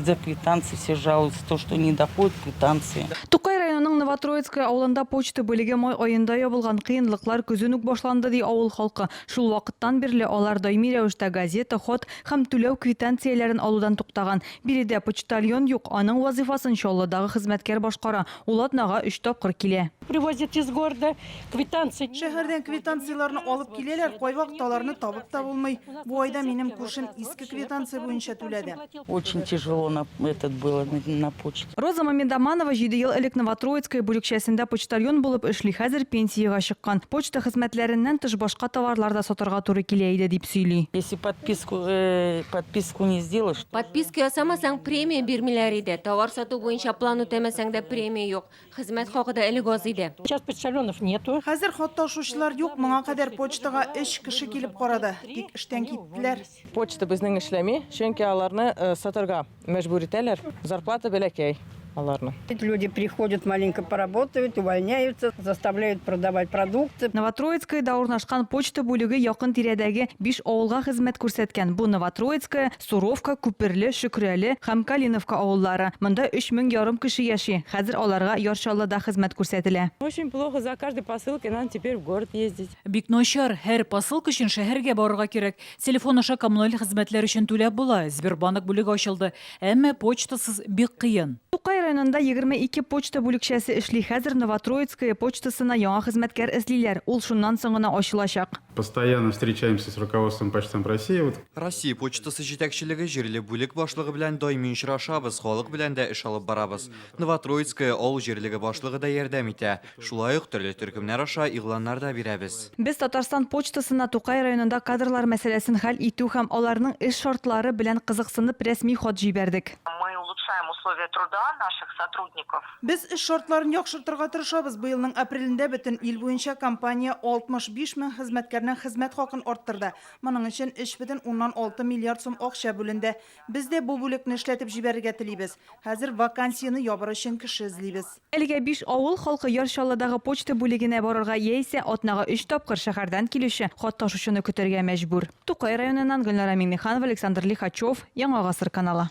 За квитанции все жалуются, то, что не доходят квитанции. Тукай районының Новотроицкое авылында почта бүлеге май аенда ябылган. Кыенлыклар көзен үк башланды, ди авыл халкы. Шул вакыттан бирле алар даими рәвештә газета, хат һәм түләү квитанцияләрен алудан туктаган. Биредә почтальон юк, аның вазыйфасын Чаллыдагы хезмәткәр башкара. Ул атнага өч тапкыр килә. Привозят из города квитанции. Шәһәрдән квитанцияләрне алып киләләр, кайвакыт аларны табып та булмый. Бу айда минем күршем иске квитанция буенча түләде. Очень тяжело на этот было на почте. Роза Мамедаманова җиде ел элек Новотроицкое бүлекчәсендә почтальон булып эшли, хәзер пенсиягә чыккан. Почта хезмәтләреннән тыш башка товарлар да сатарга туры килә иде, дип сөйли. Если подписку, подписку не сделаешь. Подписка ясамасаң, премия бирмиләр иде. Товар сату буенча план үтәмәсәң дә премия юк. Хезмәт хакы да элек аз иде. Сейчас почтальонов нету. Хәзер хат ташучылар юк, моңа кадәр почтага өч кеше килеп карады, тик эштән киттеләр. Почта безнең эшләми, чөнки аларны сатарга мәҗбүр итәләр. Зарплата бәләкәй аларның. Люди приходят, маленько поработают, увольняются, заставляют продавать продукты. Новотроицкоеда урнашкан почта бүлеге якын-тирәдәге биш авылга хезмәт күрсәткән. Бу Новотроицкое, Суровка, Күперле, Шөкрәле һәм Калиновка авыллары. Монда өч мең ярым кеше яши. Хәзер аларга Яр Чаллыда хезмәт күрсәтелә. Очень плохо, за каждой посылкой нам теперь в город ездить. Бик начар, һәр посылка өчен шәһәргә барырга кирәк. Телефон аша коммуналь хезмәтләр өчен түләп була, Сбербанк бүлеге ачылды. Әмма почтасыз бик кыен. Тукай районында 22 почта бүлекчәсе эшли. Хәзер Новотроицкое почтасына яңа хезмәткәр эзлиләр. Ул шуннан соң гына ачылачак. Постоянно встречаемся с руководством Почтамт России. Вот. Россия почтасы җитәкчелеге, җирле бүлек башлыгы белән даими очрашабыз, халык белән дә эш алып барабыз. Новотроицкое авыл җирлеге башлыгы да ярдәм итә. Шулай ук төрле төркемнәр аша игъланнар да бирәбез. Без Татарстан почтасына Тукай районында кадрлар мәсьәләсен хәл итү һәм аларның эш шартлары белән кызыксынып рәсми хат җибәрдек. Мы улучшаем условия труда наших сотрудников. Без эш шартларын яхшыртырга тырышабыз. Быелның апрелендә бөтен ил буенча компания 65 мең хезмәткәрнең хезмәт хакын арттырды. Моның өчен 3,6 миллиард сум акча бүленде. Без дә бу бүлекне эшләтеп җибәрергә телибез. Хәзер вакансияне ябыр өчен кеше эзлибез. Әлегә биш авыл халкы Яр Чаллыдагы почта бүлегенә барырга яисә атнага өч тапкыр шәһәрдән килүче хат ташучыны көтәргә мәҗбүр. Тукай районыннан Гөлнара Миңнеханова, Александр Лихачев, Яңа Гасыр каналы.